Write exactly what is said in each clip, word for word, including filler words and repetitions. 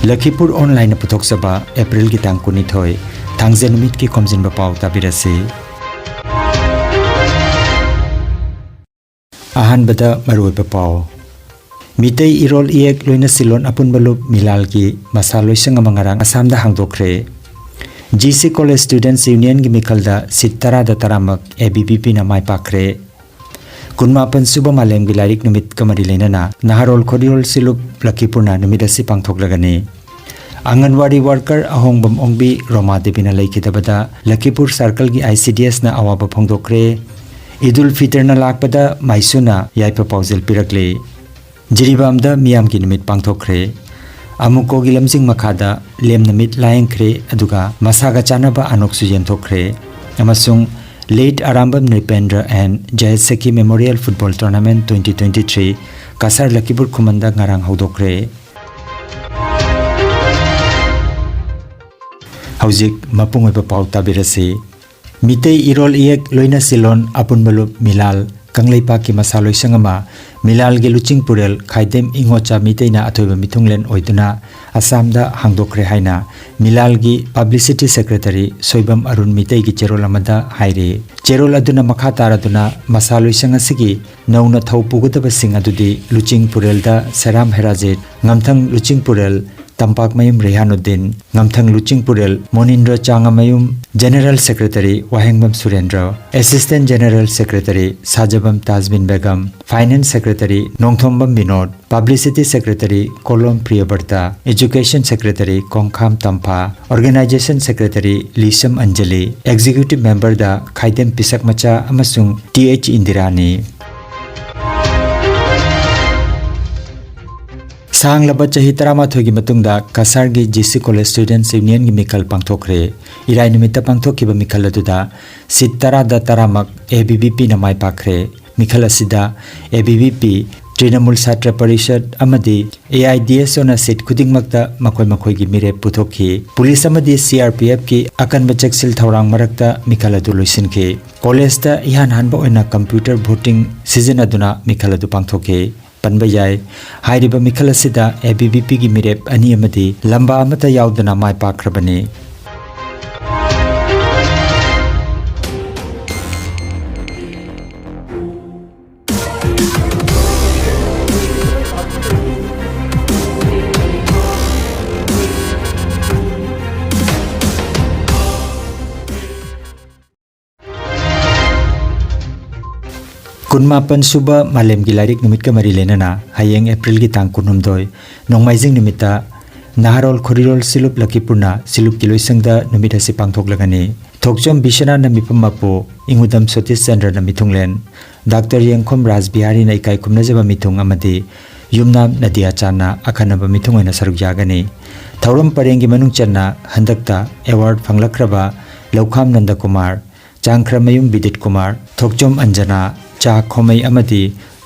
ꯂꯈꯤꯄꯨꯔ ꯑꯣꯟꯂꯥꯏꯟꯅ ꯄꯨꯊꯣꯛꯆꯕ ꯑꯦꯄ꯭ꯔꯤꯜꯒꯤ ꯇꯥꯡ ꯀꯨꯟꯅꯤꯊꯣꯏ, ꯊꯥꯡꯖ ꯅꯨꯃꯤꯠꯀꯤ ꯈꯣꯝꯖꯤꯟꯕ ꯄꯥꯎ ꯇꯥꯕꯤꯔꯁꯤ꯫ ꯑꯍꯥꯟꯕꯗ ꯃꯔꯨꯑꯣꯏꯕ ꯄꯥꯎ꯫ ꯃꯤꯇꯩ ꯏꯔꯣꯜ ꯏꯌꯦꯛ ꯂꯣꯏꯅ ꯁꯤꯂꯣꯟ ꯑꯄꯨꯟꯕ ꯂꯨꯞ ꯃꯤꯂꯥꯜꯒꯤ ꯃꯁꯥ ꯂꯣꯏꯁꯪ ꯑꯃ ꯉꯔꯥꯡ ꯑꯁꯥꯝꯗ ꯍꯥꯡꯗꯣꯛꯈ꯭ꯔꯦ꯫ ꯖꯤ ꯁꯤ ꯀꯣꯂꯦꯖ ꯁ꯭ꯇꯨꯗꯦꯟꯠꯁ ꯌꯨꯅꯤꯌꯟꯒꯤ ꯃꯤꯈꯜꯗ ꯁꯤꯠ ꯇꯔꯥꯗ ꯇꯔꯥꯃꯛ ꯑꯦ ꯕꯤ ꯚꯤ ꯄꯤꯅ ꯃꯥꯏ ꯄꯥꯛꯈ꯭ꯔꯦ꯫ ꯀꯨꯟꯃꯥꯄꯟ ꯁꯨꯕ ꯃꯥꯂꯦꯝꯒꯤ ꯂꯥꯏꯔꯤꯛ ꯅꯨꯃꯤꯠꯀ ꯃꯔꯤ ꯂꯩꯅꯅ ꯅꯍꯥꯔꯣꯜ ꯈꯣꯔꯤꯔꯣꯜ ꯁꯤꯂꯨꯞ ꯂꯈꯤꯄꯨꯔꯅ ꯅꯨꯃꯤꯠ ꯑꯁꯤ ꯄꯥꯡꯊꯣꯛꯂꯒꯅꯤ꯫ ꯑꯪꯒꯟꯋꯥꯗꯤ ꯋꯥꯔꯀꯔ ꯑꯍꯣꯡꯕꯝ ꯑꯣꯡꯕꯤ ꯔꯣꯃꯥ ꯗꯦꯕꯤꯅ ꯂꯩꯈꯤꯗꯕꯗ ꯂꯈꯤꯄꯨꯔ ꯁꯥꯔꯀꯜꯒꯤ ꯑꯥꯏ ꯁꯤ ꯗꯤ ꯑꯦꯁꯅ ꯑꯋꯥꯕ ꯐꯣꯡꯗꯣꯛꯈ꯭ꯔꯦ꯫ ꯏꯗꯨꯜ ꯐꯤꯇꯔꯅ ꯂꯥꯛꯄꯗ ꯃꯥꯏꯁꯨꯅ ꯌꯥꯏꯐ ꯄꯥꯎꯖꯦꯜ ꯄꯤꯔꯛꯂꯦ꯫ ꯖꯤꯔꯤꯕꯥꯝꯗ ꯃꯤꯌꯥꯝꯒꯤ ꯅꯨꯃꯤꯠ ꯄꯥꯡꯊꯣꯛꯈ꯭ꯔꯦ꯫ ꯑꯃꯨꯀꯣꯒꯤ ꯂꯝꯖꯤꯡ ꯃꯈꯥꯗ ꯂꯦꯝꯅ ꯃꯤꯠ ꯂꯥꯌꯦꯡꯈ꯭ꯔꯦ, ꯑꯗꯨꯒ ꯃꯁꯥꯒ ꯆꯥꯟꯅꯕ ꯑꯅꯣꯛꯁꯨ ꯌꯦꯟꯊꯣꯛꯈ꯭ꯔꯦ꯫ ꯑꯃꯁꯨꯡ Late Arambam ꯅ꯭ꯔꯤꯄꯦꯟꯗ꯭ꯔ and ꯖꯌꯁꯈꯤ Memorial Football Tournament twenty twenty three Cachar ꯂꯈꯤꯄꯨꯔ ꯈꯨꯃꯟꯗ ꯉꯔꯥꯡ ꯍꯧꯗꯣꯛꯈ꯭ꯔꯦ꯫ ꯍꯧꯖꯤꯛ ꯃꯄꯨꯡ ꯑꯣꯏꯕ ꯄꯥꯎ ꯇꯥꯕꯤꯔꯁꯤ꯫ ꯃꯤꯇꯩ ꯏꯔꯣꯜ ꯏꯌꯦꯛ ꯂꯣꯏꯅ ꯁꯤꯂꯣꯟ ꯑꯄꯨꯟꯕ ꯂꯨꯞ ꯃꯤꯂꯥꯜ ꯀꯪꯂꯩꯄꯥꯛꯀꯤ ꯃꯁꯥ ꯂꯣꯏꯁꯪ ꯑꯃ ꯃꯤꯂꯥꯜꯒꯤ ꯂꯨꯆꯤꯡ ꯄꯨꯔꯦꯜ ꯈꯥꯏꯗꯦꯝ ꯏꯉꯣꯆꯥ ꯃꯤꯇꯩꯅ ꯑꯊꯣꯏꯕ ꯃꯤꯊꯨꯡꯂꯦꯟ ꯑꯣꯏꯗꯨꯅ ꯑꯁꯥꯝꯗ ꯍꯥꯡꯗꯣꯛꯈ꯭ꯔꯦ ꯍꯥꯏꯅ ꯃꯤꯂꯥꯜꯒꯤ ꯄꯕ꯭ꯂꯤꯁꯤꯇꯤ ꯁꯦꯀ꯭ꯔꯦꯇꯔꯤ ꯁꯣꯏꯕꯝ ꯑꯔꯨꯟ ꯃꯤꯇꯩꯒꯤ ꯆꯦꯔꯣꯜ ꯑꯃꯗ ꯍꯥꯏꯔꯤ꯫ ꯆꯦꯔꯣꯜ ꯑꯗꯨꯅ ꯃꯈꯥ ꯇꯥꯔꯗꯨꯅ ꯃꯁꯥ ꯂꯣꯏꯁꯪ ꯑꯁꯤꯒꯤ ꯅꯧꯅ ꯊꯧ ꯄꯨꯒꯗꯕꯁꯤꯡ ꯑꯗꯨꯗꯤ ꯂꯨꯆꯤꯡ ꯄꯨꯔꯦꯜꯗ ꯁꯦꯔꯥꯝ ꯍꯦꯔꯥꯖꯤꯠ, ꯉꯝꯊꯪ ꯂꯨꯆꯤꯡ ꯄꯨꯔꯦꯜ ꯇꯝꯄꯥꯛꯃꯌꯨꯝ ꯔꯦꯍꯥꯅꯨꯗꯤꯟ, ꯉꯝꯊꯪ ꯂꯨꯆꯤꯡ ꯄꯨꯔꯦꯜ Monindra Changmayum, general secretary Wahengbam Surendra, assistant general secretary Sajbam Tajbin Begum, finance secretary Nongthombam Binod, publicity secretary Kolom Priyabrata, education secretary Kongkham Tampha, organisation secretary Lisham Anjali, executive ꯃꯦꯝꯕꯔꯗ ꯈꯥꯏꯗꯦꯝ ꯄꯤꯁꯛ ꯃꯆꯥ ꯑꯃꯁꯨꯡ ꯇꯤ ꯑꯩꯆ ꯏꯟꯗꯤꯔꯥꯅꯤ꯫ ꯁꯥꯡꯂꯕ ꯆꯍꯤ ꯇꯔꯥꯃꯥꯊꯣꯏꯒꯤ ꯃꯇꯨꯡꯗ ꯀꯁꯥꯔꯒꯤ ꯖꯤ ꯁꯤ ꯀꯣꯂꯦꯖ ꯁ꯭ꯇꯨꯗꯦꯟꯠꯁ ꯌꯨꯅꯤꯌꯟꯒꯤ ꯃꯤꯈꯜ ꯄꯥꯡꯊꯣꯛꯈ꯭ꯔꯦ꯫ ꯏꯔꯥꯏ ꯅꯨꯃꯤꯠꯇ ꯄꯥꯡꯊꯣꯛꯈꯤꯕ ꯃꯤꯈꯜ ꯑꯗꯨꯗ ꯁꯤꯠ ꯇꯔꯥꯗ ꯇꯔꯥꯃꯛ ꯑꯦ ꯕꯤ ꯚꯤ ꯄꯤꯅ ꯃꯥꯏ ꯄꯥꯛꯈ꯭ꯔꯦ꯫ ꯃꯤꯈꯜ ꯑꯁꯤꯗ ꯑꯦ ꯕꯤ ꯚꯤ ꯄꯤ, ꯇ꯭ꯔꯤꯅꯃꯨꯜ ꯁꯥꯇ꯭ꯔ ꯄꯔꯤꯁꯠ ꯑꯃꯗꯤ ꯑꯦ ꯑꯥꯏ ꯗꯤ ꯑꯦꯁ ꯑꯣꯅ ꯁꯤꯠ ꯈꯨꯗꯤꯡꯃꯛꯇ ꯃꯈꯣꯏ ꯃꯈꯣꯏꯒꯤ ꯃꯤꯔꯦꯞ ꯄꯨꯊꯣꯛꯈꯤ꯫ ꯄꯨꯂꯤꯁ ꯑꯃꯗꯤ ꯁꯤ ꯑꯥꯔ ꯄꯤ ꯑꯦꯐꯀꯤ ꯑꯀꯟꯕ ꯆꯦꯛꯁꯤꯜ ꯊꯧꯔꯥꯡ ꯃꯔꯛꯇ ꯃꯤꯈꯜ ꯑꯗꯨ ꯂꯣꯏꯁꯤꯟꯈꯤ꯫ ꯀꯣꯂꯦꯖꯇ ꯏꯍꯥꯟ ꯍꯥꯟꯕ ꯑꯣꯏꯅ ꯀꯝꯄ꯭ꯌꯨꯇꯔ ꯚꯣꯇꯤꯡ ꯁꯤꯖꯤꯟꯅꯗꯨꯅ ꯃꯤꯈꯜ ꯑꯗꯨ ꯄꯥꯡꯊꯣꯛꯈꯤ꯫ ꯄꯟꯕ ꯌꯥꯏ꯫ ꯍꯥꯏꯔꯤꯕ ꯃꯤꯈꯜ ꯑꯁꯤꯗ ꯑꯦ ꯕꯤ ꯚꯤ ꯄꯤꯒꯤ ꯃꯤꯔꯦꯞ ꯑꯅꯤ ꯑꯃꯗꯤ ꯂꯝꯕꯥ ꯑꯃꯠꯇ ꯌꯥꯎꯗꯅ ꯃꯥꯏ ꯄꯥꯛꯈ꯭ꯔꯕꯅꯤ꯫ ꯀꯨꯟꯃꯥꯄꯟ ꯁꯨꯕ ꯃꯥꯂꯦꯝꯒꯤ ꯂꯥꯏꯔꯤꯛ ꯅꯨꯃꯤꯠꯀ ꯃꯔꯤ ꯂꯩꯅꯅ ꯍꯌꯦꯡ ꯑꯦꯄ꯭ꯔꯤꯜꯒꯤ ꯇꯥꯡ ꯀꯨꯟꯍꯨꯝꯗꯣꯏ, ꯅꯣꯡꯃꯥꯏꯖꯤꯡ ꯅꯨꯃꯤꯠꯇ ꯅꯍꯥꯔꯣꯜ ꯈꯣꯔꯤꯔꯣꯜ ꯁꯤꯂꯨꯞ ꯂꯈꯤꯄꯨꯔꯅ ꯁꯤꯂꯨꯞꯀꯤ ꯂꯣꯏꯁꯪꯗ ꯅꯨꯃꯤꯠ ꯑꯁꯤ ꯄꯥꯡꯊꯣꯛꯂꯒꯅꯤ꯫ ꯊꯣꯛꯆꯣꯝ ꯕꯤꯁ꯭ꯋꯅꯥꯊꯅ ꯃꯤꯐꯝ ꯃꯄꯨ, ꯏꯉꯨꯗꯝ ꯁꯇꯤꯁ ꯆꯟꯗ꯭ꯔꯅ ꯃꯤꯊꯨꯡꯂꯦꯟ, ꯗꯥꯛꯇꯔ ꯌꯦꯡꯈꯣꯝ ꯔꯥꯖ ꯕꯤꯍꯥꯔꯤꯅ ꯏꯀꯥꯏ ꯈꯨꯝꯅꯖꯕ ꯃꯤꯊꯨꯡ ꯑꯃꯗꯤ ꯌꯨꯝꯅꯥꯝ ꯅꯗꯤꯌꯥ ꯆꯥꯟꯅ ꯑꯈꯟꯅꯕ ꯃꯤꯊꯨꯡ ꯑꯣꯏꯅ ꯁꯔꯨꯛ ꯌꯥꯒꯅꯤ꯫ ꯊꯧꯔꯝ ꯄꯔꯦꯡꯒꯤ ꯃꯅꯨꯡ ꯆꯟꯅ ꯍꯟꯗꯛꯇ ꯑꯦꯋꯥꯔꯗ ꯐꯪꯂꯛꯈ꯭ꯔꯕ ꯂꯧꯈꯥꯝ ꯅꯟꯗꯀꯨꯃꯥꯔ, ꯆꯥꯡꯈ꯭ꯔꯃꯌꯨꯝ ꯕꯤꯗꯤꯠ ꯀꯨꯃꯥꯔ, ꯊꯣꯛꯆꯣꯝ ꯑꯟꯖꯅꯥ, ꯆꯥ ꯈꯣꯃꯩ ꯑꯃꯗꯤ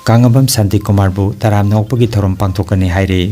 ꯀꯥꯡꯉꯕꯝ ꯁꯥꯟꯇꯤ ꯀꯨꯃꯥꯔꯕꯨ ꯇꯔꯥꯝꯅ ꯑꯣꯛꯄꯒꯤ ꯊꯧꯔꯝ ꯄꯥꯡꯊꯣꯛꯀꯅꯤ ꯍꯥꯏꯔꯤ꯫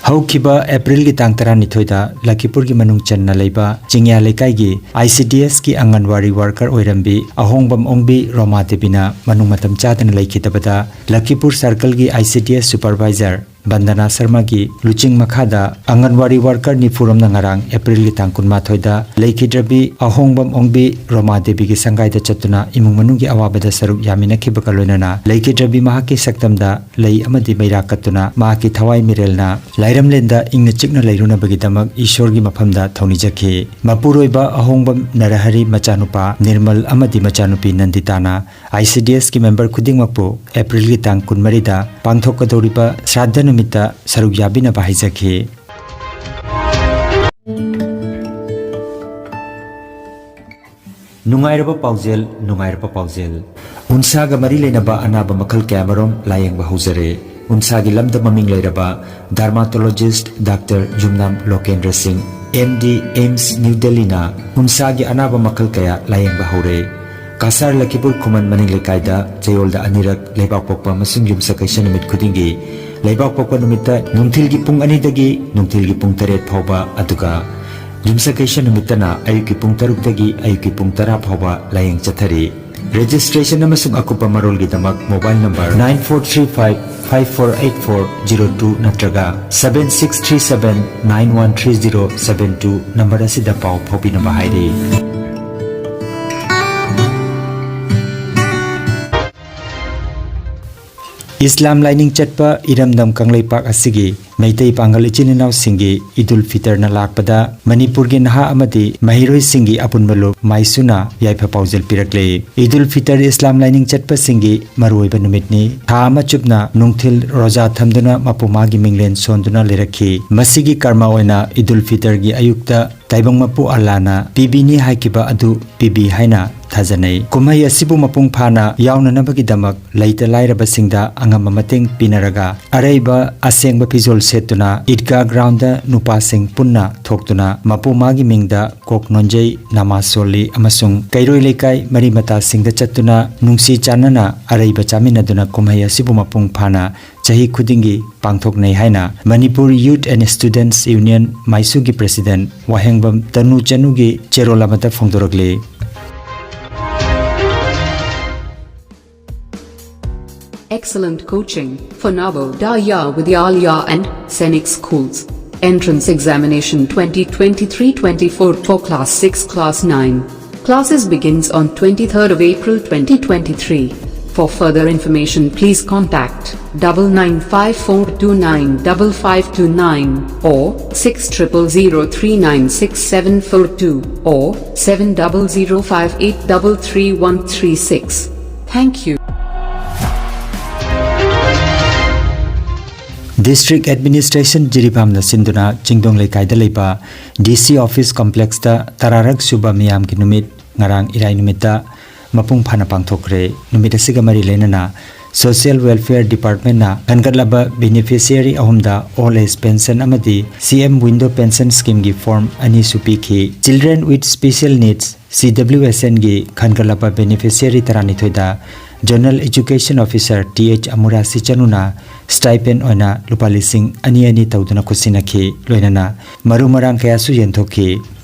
ꯍꯧꯈꯤꯕ ꯑꯦꯄ꯭ꯔꯤꯜꯒꯤ ꯇꯥꯡ ꯇꯔꯥꯅꯤꯊꯣꯏꯗ ꯂꯈꯤꯄꯨꯔꯒꯤ ꯃꯅꯨꯡ ꯆꯟꯅ ꯂꯩꯕ ꯆꯤꯡꯌꯥ ꯂꯩꯀꯥꯏꯒꯤ ꯑꯥꯏ ꯁꯤ ꯗꯤ ꯑꯦꯁꯀꯤ ꯑꯪꯒꯟꯋꯥꯔꯤ ꯋꯥꯔꯀꯔ ꯑꯣꯏꯔꯝꯕꯤ ꯑꯍꯣꯡꯕꯝ ꯑꯣꯡꯕꯤ ꯔꯣꯃꯥ ꯗꯦꯕꯤꯅ ꯃꯅꯨꯡ ꯃꯇꯝ ꯆꯥꯗꯅ ꯂꯩꯈꯤꯗꯕꯗ ꯂꯈꯤꯄꯨꯔ ꯁꯔꯀꯜꯒꯤ I C D S supervisor ꯕꯟꯗꯅꯥ ꯁꯔꯃꯒꯤ ꯂꯨꯆꯤꯡ ꯃꯈꯥꯗ ꯑꯪꯒꯟꯋꯥꯔꯤ ꯋꯥꯔꯀꯔ ꯅꯤꯐꯨꯔꯣꯝꯅ ꯉꯔꯥꯡ ꯑꯦꯄ꯭ꯔꯤꯜꯒꯤ ꯇꯥꯡ ꯀꯨꯟꯃꯥꯊꯣꯏꯗ ꯂꯩꯈꯤꯗ꯭ꯔꯕꯤ ꯑꯍꯣꯡꯕꯝ ꯑꯣꯡꯕꯤ ꯔꯣꯃꯥ ꯗꯦꯕꯤꯒꯤ ꯁꯪꯒꯥꯏꯗ ꯆꯠꯇꯨꯅ ꯏꯃꯨꯡ ꯃꯅꯨꯡꯒꯤ ꯑꯋꯥꯕꯗ ꯁꯔꯨꯛ ꯌꯥꯃꯤꯟꯅꯈꯤꯕꯒ ꯂꯣꯏꯅꯅ ꯂꯩꯈꯤꯗ꯭ꯔꯕꯤ ꯃꯍꯥꯛꯀꯤ ꯁꯛꯇꯝꯗ ꯂꯩ ꯑꯃꯗꯤ ꯃꯩꯔꯥ ꯀꯠꯇꯨꯅ ꯃꯍꯥꯛꯀꯤ ꯊꯋꯥꯏ ꯃꯤꯔꯦꯜꯅ ꯂꯥꯏꯔꯝꯂꯦꯟꯗ ꯏꯪꯅ ꯆꯤꯛꯅ ꯂꯩꯔꯨꯅꯕꯒꯤꯗꯃꯛ ꯏꯁꯣꯔꯒꯤ ꯃꯐꯝꯗ ꯊꯧꯅꯤꯖꯈꯤ꯫ ꯃꯄꯨꯔꯣꯏꯕ ꯑꯍꯣꯡꯕꯝ ꯅꯔꯍꯔꯤ ꯃꯆꯥꯅꯨꯄꯥ ꯅꯤꯔꯃꯜ ꯑꯃꯗꯤ ꯃꯆꯥꯅꯨꯄꯤ ꯅꯟꯗꯤꯇꯥꯅ ꯑꯥꯏ ꯁꯤ ꯗꯤ ꯑꯦꯁꯀꯤ ꯃꯦꯝꯕꯔ ꯈꯨꯗꯤꯡꯃꯛꯄꯨ ꯑꯦꯄ꯭ꯔꯤꯜꯒꯤ ꯇꯥꯡ ꯀꯨꯟꯃꯔꯤꯗ ꯄꯥꯡꯊꯣꯛꯀꯗꯧꯔꯤꯕ ꯁ꯭ꯔꯥꯗꯙ ꯅꯨꯃꯤꯠꯇ ꯁꯔꯨꯛ ꯌꯥꯕꯤꯅꯕ ꯍꯥꯏꯖꯈꯤ꯫ ꯅꯨꯡꯉꯥꯏꯔꯕ ꯄꯥꯎꯖꯦꯜ, ꯅꯨꯡꯉꯥꯏꯔꯕ ꯄꯥꯎꯖꯦꯜ꯫ ꯎꯟꯁꯥꯒ ꯃꯔꯤ ꯂꯩꯅꯕ ꯑꯅꯥꯕ ꯃꯈꯜ ꯀꯌꯥꯃꯔꯨꯝ ꯂꯥꯌꯦꯡꯕ ꯍꯧꯖꯔꯦ꯫ ꯎꯟꯁꯥꯒꯤ ꯂꯝꯗ ꯃꯃꯤꯡ ꯂꯩꯔꯕ ꯗꯔꯃꯥꯇꯣꯂꯣꯖꯤꯁ꯭ꯠ ꯗꯥꯛꯇꯔ ꯌꯨꯝꯅꯥꯝ ꯂꯣꯀꯦꯟꯗ꯭ꯔ ꯁꯤꯡ, ꯑꯦꯝ ꯗꯤ, ꯑꯦꯝꯁ, ꯅ꯭ꯌꯨ ꯗꯦꯜꯂꯤꯅ ꯎꯟꯁꯥꯒꯤ ꯑꯅꯥꯕ ꯃꯈꯜ ꯀꯌꯥ ꯂꯥꯌꯦꯡꯕ ꯍꯧꯔꯦ꯫ ꯀꯁꯥꯔ ꯂꯈꯤꯄꯨꯔ ꯈꯨꯃꯟ ꯃꯅꯤꯡ ꯂꯩꯀꯥꯏꯗ ꯆꯌꯣꯜꯗ ꯑꯅꯤꯔꯛ ꯂꯩꯕꯥꯛꯄꯣꯛꯄ ꯑꯃꯁꯨꯡ ꯌꯨꯝꯁꯀꯩꯁ ꯅꯨꯃꯤꯠ ꯈꯨꯗꯤꯡꯒꯤ ꯂꯩꯕꯥꯛꯄꯣꯛꯄ ꯅꯨꯃꯤꯠꯇ ꯅꯨꯡꯊꯤꯜꯒꯤ ꯄꯨꯡ ꯑꯅꯤꯗꯒꯤ ꯅꯨꯡꯊꯤꯜꯒꯤ ꯄꯨꯡ ꯇꯔꯦꯠ ꯐꯥꯎꯕ, ꯑꯗꯨꯒ ꯌꯨꯝꯁꯀꯩꯁ ꯅꯨꯃꯤꯠꯇꯅ ꯑꯌꯨꯛꯀꯤ ꯄꯨꯡ ꯇꯔꯨꯛꯇꯒꯤ ꯑꯌꯨꯛꯀꯤ ꯄꯨꯡ ꯇꯔꯥ ꯐꯥꯎꯕ ꯂꯥꯌꯦꯡ ꯆꯠꯊꯔꯤ꯫ Registration ꯑꯃꯁꯨꯡ ꯑꯀꯨꯞꯄ ꯃꯔꯣꯜꯒꯤꯗꯃꯛ mobile number nine four three five five four eight four zero two ꯅꯠꯇ꯭ꯔꯒ seven six three seven nine one three zero seven two number ꯑꯁꯤꯗ ꯄꯥꯎ ꯐꯥꯎꯕꯤꯅꯕ ꯍꯥꯏꯔꯤ꯫ ꯏꯁꯂꯥꯝ ꯂꯥꯏꯅꯤꯡ ꯆꯠꯄ ꯏꯔꯝꯗꯝ ꯀꯪꯂꯩꯄꯥꯛ ꯑꯁꯤꯒꯤ ꯃꯩꯇꯩ ꯄꯥꯡꯒꯜ ꯏꯆꯤꯟ ꯏꯅꯥꯎꯁꯤꯡꯒꯤ ꯏꯗꯨꯜ ꯐꯤꯇꯔꯅ ꯂꯥꯛꯄꯗ ꯃꯅꯤꯄꯨꯔꯒꯤ ꯅꯍꯥ ꯑꯃꯗꯤ ꯃꯍꯩꯔꯣꯏꯁꯤꯡꯒꯤ ꯑꯄꯨꯟꯕ ꯂꯨꯞ ꯃꯥꯏꯁꯨꯅ ꯌꯥꯏꯐ ꯄꯥꯎꯖꯦꯜ ꯄꯤꯔꯛꯂꯦ꯫ ꯏꯗꯨꯜ ꯐꯤꯇꯔ ꯏꯁꯂꯥꯝ ꯂꯥꯏꯅꯤꯡ ꯆꯠꯄꯁꯤꯡꯒꯤ ꯃꯔꯨꯑꯣꯏꯕ ꯅꯨꯃꯤꯠꯅꯤ꯫ ꯊꯥ ꯑꯃ ꯆꯨꯞꯅ ꯅꯨꯡꯊꯤꯜ ꯔꯣꯖꯥ ꯊꯝꯗꯨꯅ ꯃꯄꯨ ꯃꯥꯒꯤ ꯃꯤꯡꯂꯦꯟ ꯁꯣꯟꯗꯨꯅ ꯂꯩꯔꯛꯈꯤ꯫ ꯃꯁꯤꯒꯤ ꯀꯔꯃ ꯑꯣꯏꯅ ꯏꯗꯨꯜ ꯐꯤꯇꯔꯒꯤ ꯑꯌꯨꯛꯇ ꯇꯥꯏꯕꯪ ꯃꯄꯨ ꯑꯜꯂꯥꯅ ꯄꯤꯕꯤꯅꯤ ꯍꯥꯏꯈꯤꯕ ꯑꯗꯨ ꯄꯤꯕꯤ ꯍꯥꯏꯅ ꯊꯥꯖꯅꯩ꯫ ꯀꯨꯝꯍꯩ ꯑꯁꯤꯕꯨ ꯃꯄꯨꯡ ꯐꯥꯅ ꯌꯥꯎꯅꯅꯕꯒꯤꯗꯃꯛ ꯂꯩꯇ ꯂꯥꯏꯔꯕꯁꯤꯡꯗ ꯑꯉꯝꯕ ꯃꯇꯦꯡ ꯄꯤꯅꯔꯒ ꯑꯔꯩꯕ ꯑꯁꯦꯡꯕ ꯐꯤꯖꯣꯜ ꯁꯦꯠꯇꯨꯅ ꯏꯗꯒꯥ ꯒ꯭ꯔꯥꯎꯟꯗ ꯅꯨꯄꯥꯁꯤꯡ ꯄꯨꯟꯅ ꯊꯣꯛꯇꯨꯅ ꯃꯄꯨ ꯃꯥꯒꯤ ꯃꯤꯡꯗ ꯀꯣꯛ ꯅꯣꯟꯖꯩ, ꯅꯃꯥꯖ ꯁꯣꯜꯂꯤ ꯑꯃꯁꯨꯡ ꯀꯩꯔꯣꯏ ꯂꯩꯀꯥꯏ ꯃꯔꯤ ꯃꯇꯥꯁꯤꯡꯗ ꯆꯠꯇꯨꯅ ꯅꯨꯡꯁꯤ ꯆꯥꯟꯅꯅ ꯑꯔꯩꯕ ꯆꯥꯃꯤꯟꯅꯗꯨꯅ ꯀꯨꯝꯍꯩ ꯑꯁꯤꯕꯨ ꯃꯄꯨꯡ ꯐꯥꯅ ꯆꯍꯤ ꯈꯨꯗꯤꯡꯒꯤ ꯄꯥꯡꯊꯣꯛꯅꯩ ꯍꯥꯏꯅ Manipur Youth and Students Union ꯃꯥꯏꯁꯨꯒꯤ president ꯋꯥꯍꯦꯡꯕꯝ ꯇꯅꯨ ꯆꯅꯨꯒꯤ ꯆꯦꯔꯣꯜ ꯑꯃꯗ ꯐꯣꯡꯗꯣꯔꯛꯂꯤ꯫ Excellent coaching for Navodaya Vidyalaya and Sainik schools. Entrance examination twenty twenty-three twenty-four for class six, class nine. Classes begins on twenty-third of April twenty twenty-three. For further information, please contact double nine five four two nine double five two nine or six triple zero three nine six seven four two or seven double zero five eight double three one three six. Thank you. District Administration ꯖꯤꯔꯤꯕꯥꯝꯅ ꯁꯤꯟꯗꯨꯅ ꯆꯤꯡꯗꯣꯡ ꯂꯩꯀꯥꯏꯗ ꯂꯩꯕ DC office complexꯇ ꯇꯔꯥꯔꯛ ꯁꯨꯕ ꯃꯤꯌꯥꯝꯒꯤ ꯅꯨꯃꯤꯠ ꯉꯔꯥꯡ ꯏꯔꯥꯏ ꯅꯨꯃꯤꯠꯇ ꯃꯄꯨꯡ ꯐꯥꯅ ꯄꯥꯡꯊꯣꯛꯈ꯭ꯔꯦ꯫ ꯅꯨꯃꯤꯠ ꯑꯁꯤꯒ ꯃꯔꯤ ꯂꯩꯅꯅ Social Welfare Departmentꯅ ꯈꯟꯒꯠꯂꯕ beneficiary ꯑꯍꯨꯝꯗ Old Age Pension ꯑꯃꯗꯤ CM Window Pension Schemeꯒꯤ form ꯑꯅꯤꯁꯨ ꯄꯤꯈꯤ꯫ Children with Special Needs CWSNꯒꯤ ꯈꯟꯒꯠꯂꯕ beneficiary ꯇꯔꯥꯅꯤꯊꯣꯏꯗ Zonal Education Officer th ꯑꯃꯨꯔꯥꯁꯤ ꯆꯅꯨꯅ stipend ꯑꯣꯏꯅ ꯂꯨꯄꯥ ꯂꯤꯁꯤꯡ ꯑꯅꯤ ꯑꯅꯤ ꯇꯧꯗꯨꯅ ꯈꯨꯠꯁꯤꯟꯅꯈꯤ꯫ ꯂꯣꯏꯅꯅ ꯃꯔꯨ ꯃꯔꯥꯡ ꯀꯌꯥꯁꯨ ꯌꯦꯟꯊꯣꯛꯈꯤ꯫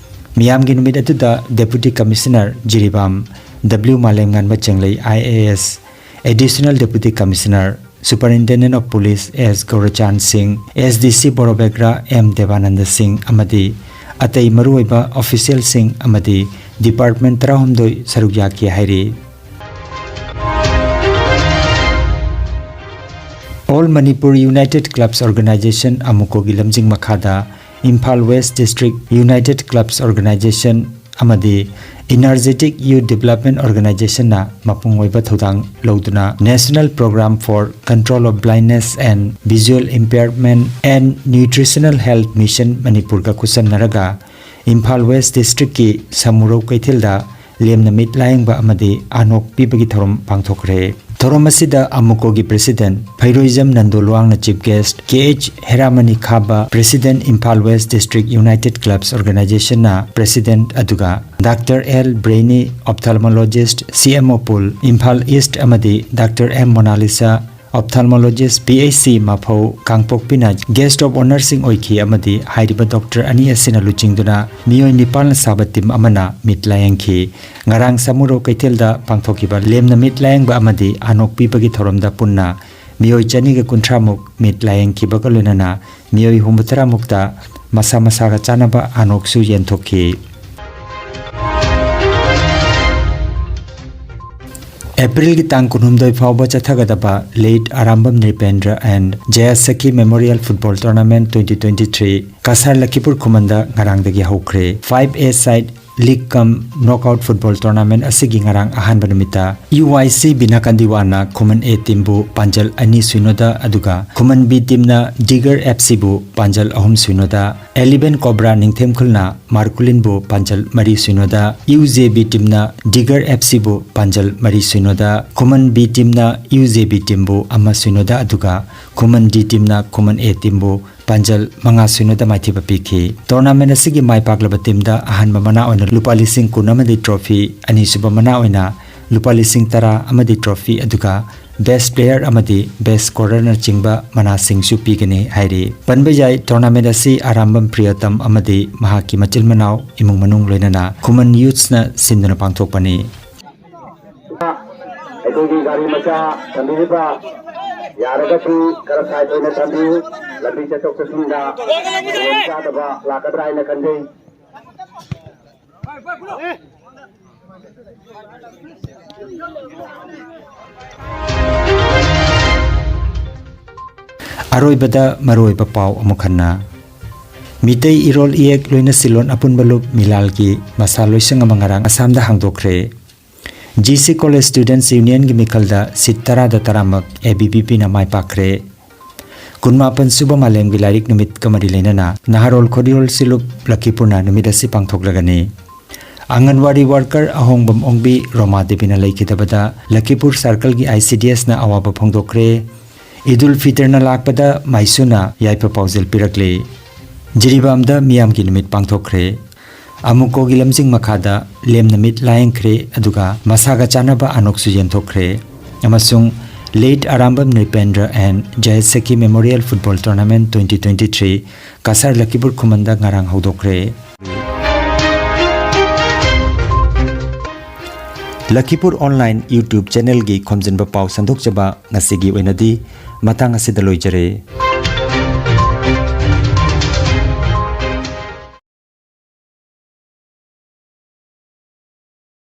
ꯃꯤꯌꯥꯝꯒꯤ ꯅꯨꯃꯤꯠ ꯑꯗꯨꯗ Deputy Commissioner Jiribam, W ꯃꯥꯂꯦꯝꯉꯥꯟꯕ ꯆꯦꯡꯂꯩ, I A S, Additional Deputy Commissioner, Superintendent of Police S ꯒꯧꯔꯆꯥꯟ ꯁꯤꯡ, S D C ꯕꯣꯔꯣꯕꯦꯒ꯭ꯔꯥ M ꯗꯦꯕꯥꯅꯟꯗ ꯁꯤꯡ ꯑꯃꯗꯤ ꯑꯇꯩ ꯃꯔꯨꯑꯣꯏꯕ officialꯁꯤꯡ ꯑꯃꯗꯤ department ꯇꯔꯥꯍꯨꯝꯗꯣꯏ ꯁꯔꯨꯛ ꯌꯥꯈꯤ ꯍꯥꯏꯔꯤ꯫ All Manipur United Clubs Organization, ꯑꯃꯨꯀꯣꯒꯤ ꯂꯝꯖꯤꯡ ꯃꯈꯥꯗ Imphal West District United Clubs Organization ꯑꯃꯗꯤ Energetic Youth Development Organizationꯅ ꯃꯄꯨꯡ ꯑꯣꯏꯕ ꯊꯧꯗꯥꯡ ꯂꯧꯗꯨꯅ National Program for Control of Blindness and Visual Impairment and Nutritional Health Mission ꯃꯅꯤꯄꯨꯔꯒ ꯈꯨꯠꯁꯝꯅꯔꯒ ꯏꯝꯐꯥꯜ West Districtꯀꯤ ꯁꯃꯨꯔꯧ ꯀꯩꯊꯦꯜꯗ ꯂꯦꯝꯅ ꯃꯤꯠ ꯂꯥꯌꯦꯡꯕ ꯑꯃꯗꯤ ꯑꯥꯅꯣꯛ ꯄꯤꯕꯒꯤ ꯊꯧꯔꯝ ꯄꯥꯡꯊꯣꯛꯈ꯭ꯔꯦ꯫ ꯊꯧꯔꯝ ꯑꯁꯤꯗ ꯑꯃꯨꯀꯣꯒꯤ President ꯐꯩꯔꯣꯏꯖꯝ Nando ꯂꯨꯋꯥꯡꯅ Chief Guest, K H ꯍꯦꯔꯥꯃꯅꯤ ꯈꯥꯕ, President, Imphal West District United Clubs Organizationꯅ President, ꯑꯗꯨꯒ Doctor L Brainy, Ophthalmologist, C M O Pool, Imphal East, ꯑꯃꯗꯤ Doctor M Monalisa, Ophthalmologist, P H C ꯃꯐꯧ, ꯀꯥꯡꯄꯣꯛꯄꯤꯅ Guest of Honourꯁꯤꯡ ꯑꯣꯏꯈꯤ ꯑꯃꯗꯤ ꯍꯥꯏꯔꯤꯕ doctor ꯑꯅꯤ ꯑꯁꯤꯅ ꯂꯨꯆꯤꯡꯗꯨꯅ ꯃꯤꯑꯣꯏ ꯅꯤꯄꯥꯜꯅ ꯁꯥꯕ team ꯑꯃꯅ ꯃꯤꯠ ꯂꯥꯌꯦꯡꯈꯤ꯫ ꯉꯔꯥꯡ ꯁꯃꯨꯔꯧ ꯀꯩꯊꯦꯜꯗ ꯄꯥꯡꯊꯣꯛꯈꯤꯕ ꯂꯦꯝꯅ ꯃꯤꯠ ꯂꯥꯌꯦꯡꯕ ꯑꯃꯗꯤ ꯑꯥꯅꯣꯛ ꯄꯤꯕꯒꯤ ꯊꯧꯔꯝꯗ ꯄꯨꯟꯅ ꯃꯤꯑꯣꯏ ꯆꯅꯤꯒ ꯀꯨꯟꯊ꯭ꯔꯥ ꯃꯨꯛ ꯃꯤꯠ ꯂꯥꯌꯦꯡꯈꯤꯕꯒ ꯂꯣꯏꯅꯅ ꯃꯤꯑꯣꯏ ꯍꯨꯝꯐꯨꯇꯔꯥ ꯃꯨꯛꯇ ꯃꯁꯥ ꯃꯁꯥꯒ ꯆꯥꯟꯅꯕ ꯑꯥꯅꯣꯛꯁꯨ ꯌꯦꯟꯊꯣꯛꯈꯤ꯫ ꯑꯦꯄ꯭ꯔꯤꯜꯒꯤ ꯇꯥꯡ ꯀꯨꯟꯍꯨꯝꯗꯣꯏ ꯐꯥꯎꯕ ꯆꯠꯊꯒꯗꯕ Late Arambam ꯅ꯭ꯔꯤꯄꯦꯟꯗ꯭ꯔ and Jayasakhi Memorial Football Tournament twenty twenty-three Cachar ꯂꯈꯤꯄꯨꯔ ꯈꯨꯃꯟꯗ ꯉꯔꯥꯡꯗꯒꯤ ꯍꯧꯈ꯭ꯔꯦ꯫ Five A side league cum knockout football tournament ꯑꯁꯤꯒꯤ ꯉꯔꯥꯡ ꯑꯍꯥꯟꯕ ꯅꯨꯃꯤꯠꯇ U Y C ꯕꯤꯅꯥꯀꯟꯗꯤꯋꯥꯅ Khuman A teamꯕꯨ ꯄꯥꯟꯖꯜ ꯑꯅꯤ ꯁꯤꯅꯣꯗ, ꯑꯗꯨꯒ ꯈꯨꯃꯟ B teamꯅ Digger F Cꯕꯨ ꯄꯥꯟꯖꯜ ꯑꯍꯨꯝ ꯁꯤꯅꯣꯗ, Eleven Cobra ꯅꯤꯡꯊꯦꯝꯈꯨꯜꯅ ꯃꯥꯔꯀꯨꯂꯤꯟꯕꯨ ꯄꯥꯟꯖꯜ ꯃꯔꯤ ꯁꯤꯅꯣꯗ, U J B teamꯅ Digger F Cꯕꯨ ꯄꯥꯟꯖꯜ ꯃꯔꯤ ꯁꯤꯅꯣꯗ, ꯈꯨꯃꯟ B teamꯅ U J B teamꯕꯨ ꯑꯃ ꯁꯤꯅꯣꯗ, ꯑꯗꯨꯒ ꯈꯨꯃꯟ D teamꯅ ꯈꯨꯃꯟ A teamꯕꯨ ꯄꯥꯟꯖꯜ ꯃꯉꯥ ꯁꯤꯅꯣꯗ ꯃꯥꯏꯊꯤꯕ ꯄꯤꯈꯤ꯫ Tournament ꯑꯁꯤꯒꯤ ꯃꯥꯏ ꯄꯥꯛꯂꯕ teamꯗ ꯑꯍꯥꯟꯕ ꯃꯅꯥ ꯑꯣꯏꯅ ꯂꯨꯄꯥ ꯂꯤꯁꯤꯡ ꯀꯨꯟ ꯑꯃꯗꯤ trophy, ꯑꯅꯤꯁꯨꯕ ꯃꯅꯥ ꯑꯣꯏꯅ ꯂꯨꯄꯥ ꯂꯤꯁꯤꯡ ꯇꯔꯥ ꯑꯃꯗꯤ trophy, ꯑꯗꯨꯒ best player ꯑꯃꯗꯤ best scorerꯅꯆꯤꯡꯕ ꯃꯅꯥꯁꯤꯡꯁꯨ ꯄꯤꯒꯅꯤ ꯍꯥꯏꯔꯤ꯫ ꯄꯟꯕ ꯌꯥꯏ, tournament ꯑꯁꯤ ꯑꯔꯥꯝꯕꯝ ꯄ꯭ꯔꯤꯌꯇꯝ ꯑꯃꯗꯤ ꯃꯍꯥꯛꯀꯤ ꯃꯆꯤꯟ ꯃꯅꯥꯎ, ꯏꯃꯨꯡ ꯃꯅꯨꯡ ꯂꯣꯏꯅꯅ ꯈꯨꯃꯟ Youthsꯅ ꯁꯤꯟꯗꯨꯅ ꯄꯥꯡꯊꯣꯛꯄꯅꯤ꯫ ꯑꯩꯈꯣꯏꯒꯤ ꯒꯥꯔꯤ ꯃꯆꯥ ꯊꯝꯕꯤꯔꯤꯕ ꯌꯥꯔꯒꯗꯤ ꯈꯔ ꯁꯥꯏꯠ ꯑꯣꯏꯅ ꯊꯝꯕꯤꯌꯨ꯫ ꯂꯝꯕꯤ ꯆꯠꯊꯣꯛ ꯆꯠꯁꯤꯟꯗ ꯈꯨꯗꯣꯡꯆꯥꯗꯕ ꯂꯥꯛꯀꯗ꯭ꯔꯥ ꯍꯥꯏꯅ ꯈꯟꯖꯩ꯫ ꯑꯔꯣꯏꯕꯗ ꯃꯔꯨꯑꯣꯏꯕ ꯄꯥꯎ ꯑꯃꯨꯛ ꯍꯟꯅ꯫ ꯃꯤꯇꯩ ꯏꯔꯣꯜ ꯏꯌꯦꯛ ꯂꯣꯏꯅ ꯁꯤꯜꯂꯣꯟ ꯑꯄꯨꯟꯕ ꯂꯨꯞ ꯃꯤꯂꯥꯜꯒꯤ ꯃꯁꯥ ꯂꯣꯏꯁꯪ ꯑꯃ ꯉꯔꯥꯡ ꯑꯁꯥꯝꯗ ꯍꯥꯡꯗꯣꯛꯈ꯭ꯔꯦ꯫ ꯖꯤ ꯁꯤ College Students Unionꯒꯤ ꯃꯤꯈꯜꯗ ꯁꯤꯠ ꯇꯔꯥꯗ ꯇꯔꯥꯃꯛ ꯑꯦ ꯕꯤ ꯚꯤ ꯄꯤꯅ ꯃꯥꯏ ꯄꯥꯛꯈ꯭ꯔꯦ꯫ ꯀꯨꯟꯃꯥꯄꯟ ꯁꯨꯕ ꯃꯥꯂꯦꯝꯒꯤ ꯂꯥꯏꯔꯤꯛ ꯅꯨꯃꯤꯠꯀ ꯃꯔꯤ ꯂꯩꯅꯅ ꯅꯍꯥꯔꯣꯜ ꯈꯣꯔꯤꯔꯣꯜ ꯁꯤꯂꯨꯞ ꯂꯈꯤꯄꯨꯔꯅ ꯅꯨꯃꯤꯠ ꯑꯁꯤ ꯄꯥꯡꯊꯣꯛꯂꯒꯅꯤ꯫ ꯑꯪꯒꯟꯋꯥꯗꯤ worker ꯑꯍꯣꯡꯕꯝ Ongbi ꯔꯣꯃꯥ ꯗꯦꯕꯤꯅ ꯂꯩꯈꯤꯗꯕꯗ ꯂꯈꯤꯄꯨꯔ circleꯒꯤ I C D Sꯅ ꯑꯋꯥꯕ ꯐꯣꯡꯗꯣꯛꯈ꯭ꯔꯦ꯫ ꯏꯗꯨꯜ ꯐꯤꯇꯔꯅ ꯂꯥꯛꯄꯗ ꯃꯥꯏꯁꯨꯅ ꯌꯥꯏꯐ ꯄꯥꯎꯖꯦꯜ ꯄꯤꯔꯛꯂꯦ꯫ ꯖꯤꯔꯤꯕꯥꯝꯗ ꯃꯤꯌꯥꯝꯒꯤ ꯅꯨꯃꯤꯠ ꯄꯥꯡꯊꯣꯛꯈ꯭ꯔꯦ꯫ ꯑꯃꯨꯀꯣꯒꯤ ꯂꯝꯖꯤꯡ ꯃꯈꯥꯗ ꯂꯦꯝꯅ ꯃꯤꯠ ꯂꯥꯌꯦꯡꯈ꯭ꯔꯦ, ꯑꯗꯨꯒ ꯃꯁꯥꯒ ꯆꯥꯟꯅꯕ ꯑꯅꯣꯛꯁꯨ ꯌꯦꯟꯊꯣꯛꯈ꯭ꯔꯦ꯫ ꯑꯃꯁꯨꯡ Late Arambam ꯅ꯭ꯔꯤꯄꯦꯟꯗ꯭ꯔ and ꯖꯌꯁꯈꯤ Memorial Football Tournament twenty twenty three Cachar ꯂꯈꯤꯄꯨꯔ ꯈꯨꯃꯟꯗ ꯉꯔꯥꯡ ꯍꯧꯗꯣꯛꯈ꯭ꯔꯦ꯫ ꯂꯈꯤꯄꯨꯔ Online YouTube channelꯒꯤ ꯈꯣꯝꯖꯤꯟꯕ ꯄꯥꯎ ꯁꯟꯗꯣꯛꯆꯕ ꯉꯁꯤꯒꯤ ꯑꯣꯏꯅꯗꯤ ꯃꯇꯥꯡ ꯑꯁꯤꯗ ꯂꯣꯏꯖꯔꯦ꯫